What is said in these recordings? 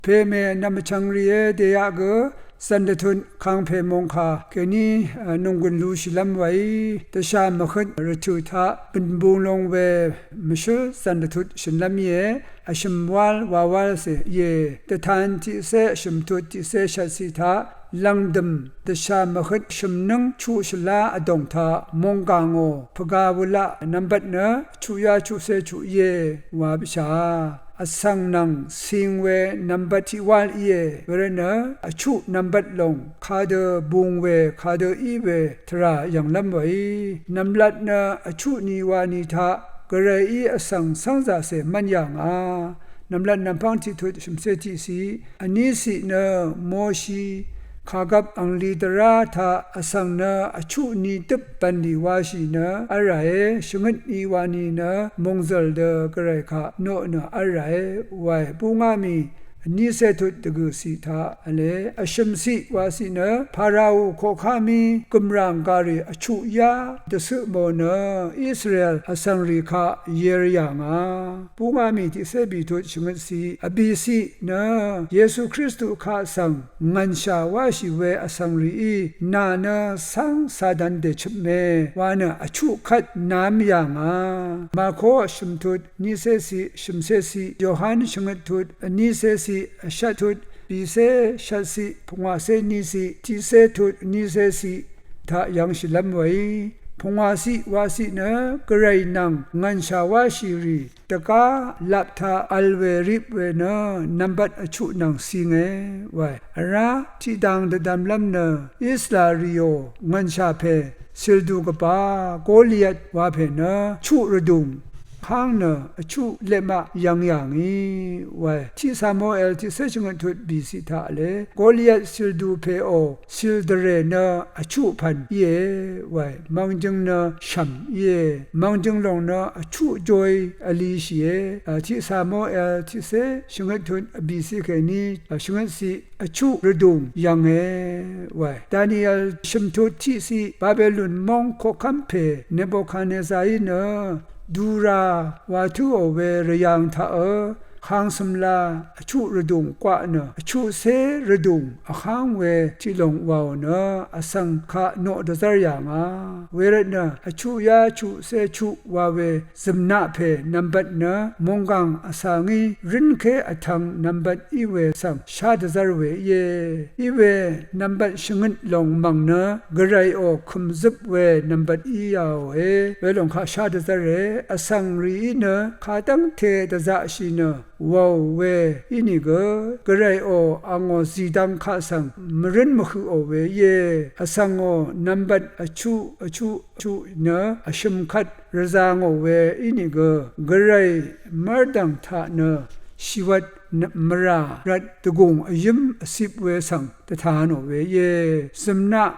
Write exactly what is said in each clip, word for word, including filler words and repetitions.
Pèmè nv̀m vchvng rìé dèyaq gø zv̀n dvtut kangpè mòngkà kèní nònggùn lushìlv́m wèí dvshà mvhøt rvtø̀ taq bø̀n bung long we mvshǿl zv̀n dvtut shø̀nlv́m íe. Vshø̀m wál wawálcè íe. Dvtan tiqcé vshø̀m tut tiqcé shvtciq taq lv̀ngdø̀m dvshà mvhøt shø̀mnǿng chuq shvlá vdòng taq mònggà ngò pvga wulaq nvmbvt nø chuqyá chuqcé chuq íe wa bvshà. Vsvng nvng cing we nvmbvt tiq wál íe. Wervtnø vchuq nvmbvt lòng kadø bung we kadø í we tvrà yv̀nglv́m wèí nv̀mlat nø vchuq ni wani taq gvrayí vsvng cv́ngzàcè mv́n yà ngà. Nv̀mlat nv̀mpv́ng tiqtut shø̀mcé tiqciq vní ciq nø Moshi kàgvp angli dvrá taq vsvng nø vchuq ni døp bv̀nlì washì nø v́lràe. Shvngøt ni wani nø mòngzø̀l dø gvray kaq noq nø v́lràe wae. Búngá mì vnícé tut dvgø̀ciq taq v̄le. Vshø̀mciq waciq nø Parao koqká mí gø̀mràng gàrì vchuq yá dvcøq mò nø Israel vsvngrì kaq yeri yà ngà. Búngá mì tiqcé bìtut shvngøtciq vbìciq nø Yesu Kristu kaq svng ngv̀nshà wáshì we vsvng rìí nà nø cv́ng Satan dèchøpme wa nø vchuq kvt nv̄m yà ngà. Marko vshø̀m tut vnícé ciq shø̀mcé ciq, Yohan shvngøt tut vnícé ciq vshvt tut bìcé shvtciq pungwàcé níciq tiqcé tut vnícé ciq taq yv̄ngshìlv́m wèí pungwàciq waciq nø gvray nvng ngv̀nshà wáshì rì dvgá lap taq vl we rip we nø nvmbat vchuq nvng cinge wae. Vrá tiqdang dvdvmlv́m nø Israelrìò ngv̀nshà pè cìldù gvbà Goliat wa pè nø chuq rvdùng káng nø vchuq lemaq yv̀ng yà ngì wae. Tiq Samuel tiqcé shvngøt tut bìciq taq v̄le. Goliat cìldù pèò cìldvrè nø vchuq pv̀n íe wae. Mvngjøng nø shv̀m íe. Mvngjøng lòng nø vchuq joy vlishìe. Tiq Samuel tiqcé shvngøt tut bìciq kèní shvngøtciq vchuq rvdùng yv̀nge wae. Daniel shø̀m tut tiqciq Babelon móng koqkv́m pè Nebukadnezarí nø dura wa tǿò we rvyang taqø kang cø̀mla vchuq rvdùng kwaq nø vchuqcé rvdùng vháng we tiqlòng wàò nø vsvng kaq noq dvzv́r yà ngà. Wervtnø vchuq yá chuqcé chuq wa we zø̀mnaq pè nvmbat nø mònggàng vsa ngí rǿnké vtvng nvmbat í we svng shá dvzv́r we íe. Í we nvmbat shvngøt lòng mv̀ng nø gvrayò kø̀mzøp we nvmbat í yàòe. Welòng kaq shá dvzv́re. Vsvng rìí nø kadv́ngte dvzaqshì nø wàò we ínìgø gvrayò angò zìdvng kaq svng mvrǿn mvhøqò we íe. Vsvngò nvmbat vchuq vchuq chuq nø vshø̀m kvt rvzangò we ínìgø gvray mv́rdv̀ng taq nø shìwvt mvrà rvt dvgùng vyǿm vcip we svng dvtanò we íe. Zø̀mnaq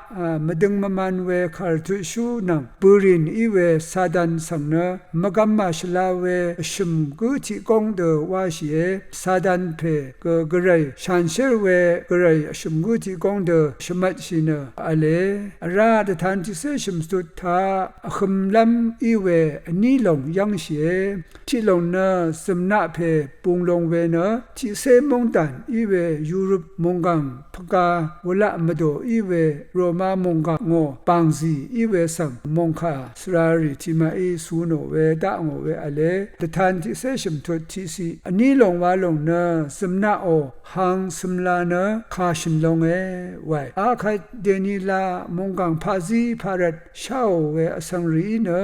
mvdøng mvman we kàrvtutshú nvng bø̀rìn í we Satan svng nø mvgvm màshvla we vshø̀m gǿ tiq góng dø wáshìe. Satan pè gø gvray shanshér we gvray vshø̀m gǿ tiq góng dø shvmvtshì nø v̄le. Vrá dvtan tiqcé shø̀m tut taq vhømlv́m í we vní lòng yv́ngshìe. Tiqlòng nø zø̀mnaq pè bung long we nø tiqcé móngdàn í we Yurup mònggàng pvga wulaq mvdò í we Roma mònggà ngò bàngzì í we svng mòngkà svrarì tiqmaqí cu nò we daq ngò we v̄le. Dvtan tiqcé shø̀m tut tiqciq vní lòng wa lòng nø zø̀mnaqò hang cø̀mla nø kà shø̀n longe wae. Akvt dènila mònggàng paqzí paqrvt sháò we vsvng rìí nø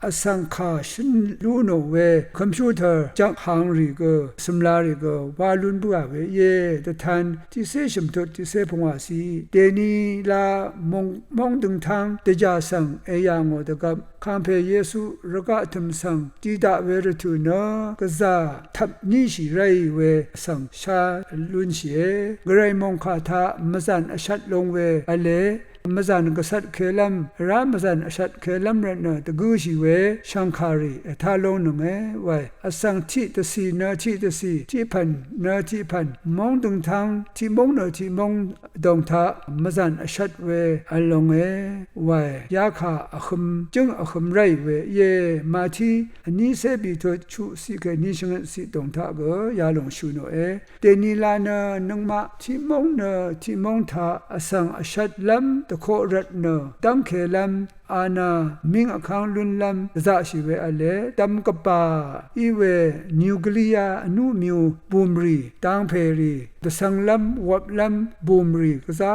vsvng kà shǿn lú nò we computer jvk hang rì gø cø̀mla rì gø wá lún bǿà we íe. Dvtan tiqcé shø̀m tut tiqcé pungwàciq dènila móng móng døngtáng dvjà svng èyà ngò dvgvp kangpè Yesu rvgaq tø̀m svng di daq we rvtø̀ nø gvzà tvp níshì ráì we svng shá lúnshìe. Gvray mòngkà taq mvzàn vshvt long we v̄le. mvzàn gvcvt kelv́m, vrá mvzàn vshvt kelv́m rvtnø dvgǿshì we shv̀ngkàrì ètá lóngnønge wae. Vsvng tiq dvcì nø tiq dvcì, tiq pv̀n nø tiq pv̀n, móng døngtáng, tiq móng nø tiq móng dòng taq mvzàn vshvt we v̄l longe wae. Yakà vhøm jǿng vhøm ráì we íe. Màtí vnícé bìtut chuqciq kèní shvngøtciq dòng taq gø yalòng shø̀ nòe. Dènila nø nøngmaq tiq móng nø tiq móng taq vsvng vshvtlv́m dvkoq rvtnø dv́ngkelv́m ana ming vkáng lúnlv́m dvzaqshì we v̄le. Dvm gvbà í we nuclear vnúmyu bùmrì dangpèrì dvcv̄nglv́m wvplv́m bùmrì gvzá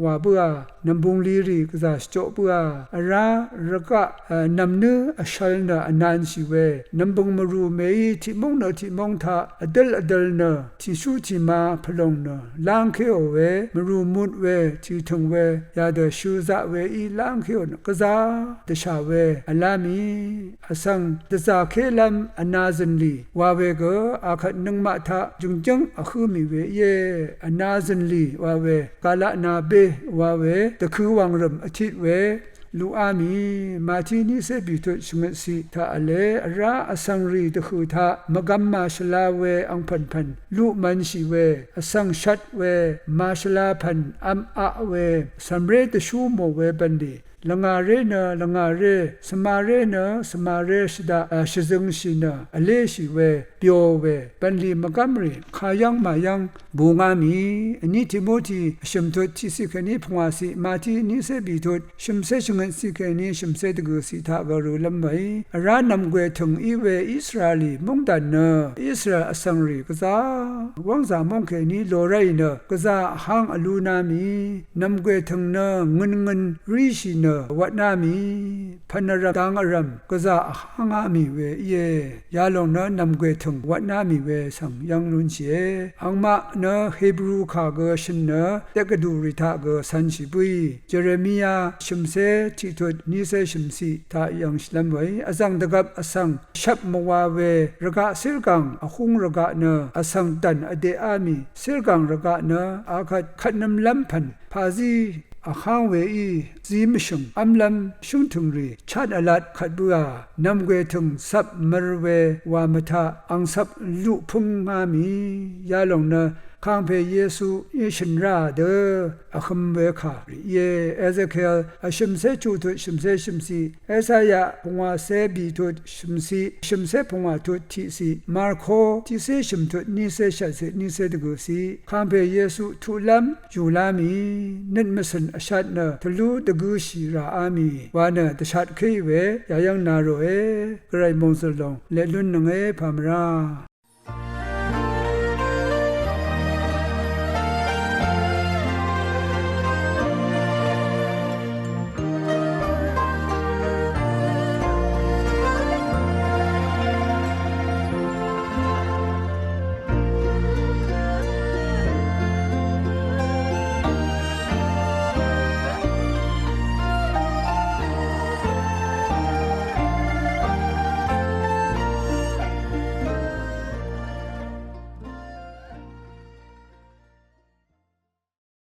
wà bǿà, nv̀mbunglirì gvzà shvjoq bǿà, vrá rvgaq nv̀mnǿ vshvl nø vnanshì we nv̀mbø̀ng mvrù mèí tiq móng nø tiq móng taq vdøl vdøl nø tìshú tìma pvlòng nø lángkéò we mvrù mut we tìtø̀ng we yadø shø zaq weí lángkéò nø gvzá dvshà we v̄lá mì. Vsvng dvzàkélv́m vnazø̀nlì wa we gø akvt nøngmaq taq jø̀ngjǿng vhǿ mì we íe. Vnazø̀nlì wa we galaqna bé wa we dvkø̄ wàngrø̀m vtit we luqá mì. Màtí nícé bìtut shvngøtciq taq v̄le. Vrá vsvng rì dvhø̀ taq mvgvm màshvla we angpv̀npv̀n luq mv̄nshì we vsvng shvt we màshvla pv̀n v̄m aq we cv̀mré dvshú mò we bv̀nlì lvngàré nø lvngàré, svmaré nø svmaré shvdaq shvzøngshì nø vléshì we byò we bv̀nlì mvgv́mrì kayv́ng màyv́ng bungá mì. Vní Timoti vshø̀m tut tiqciq kèní pungwàciq, Màtí nícé bìtut shø̀mcé shvngøtciq kèní shø̀mcé dvgø̀ciq taq gvrølv́m we vrá nv̀mgwè tø̀ng í we Israelí móngdàn nø Israel vsvngrì gvzá wv́ngzà móng kèní lo ráì nø gvzà vháng vlúná mì. Nv̀mgwè tø̀ng nø ngøn ngøn ríshì nø wvtná mì. Pv̀n vrv̀m dang vrv̀m gvzà vhánga mì we íe. Yalòng nø nv̀mgwè tø̀ng wvtná mì we svng yv́ng lúnshìe. Angmaq nø Hebru kà gø shø̀n nø dvgvdùrì taq gø cv̄nshì bǿì. Jeremia shø̀mcé tiqtut nícé shø̀mciq taq yv̀ngshìlv́m we vzv̀ng dvgvp vsvng shvp mvwa we rvgaq círgàng vhúng rvgaq nø vsvng dv̀n vdeqá mì. Círgàng rvgaq nø akvt kvtnv̄mlv́m pv̀n pàzí vháng weí zí mvshø̀ng v́mlv́m shǿngtø̀ngrì chát vlat kvt bǿà. Nv̀mgwè tø̀ng cvp mvr we wa mvtaq angcvp luq pǿngá mì. Yalòng nø kàngpè Yesuí shø̀n ráà dø vhøm we kà rì íe. Ezekiel vshø̀mcé chuqtut shø̀mcé shø̀mciq, Esaya pungwàcé bìtut shø̀mciq, shø̀mcé pungwà tut tiqciq, Marko tiqcé shø̀mtut nícé shvtciq nícé dvgø̀ciq, kàngpè Yesu tuqlv́m jùlá mì. Nøt mvcø̀n vshat nø tvlú dvgøshì ràá mì wa nø dvshatkéì we yayv́ng na ròe. Gvray mòngzø̀l lòng leq lúnnønge pàmvrá.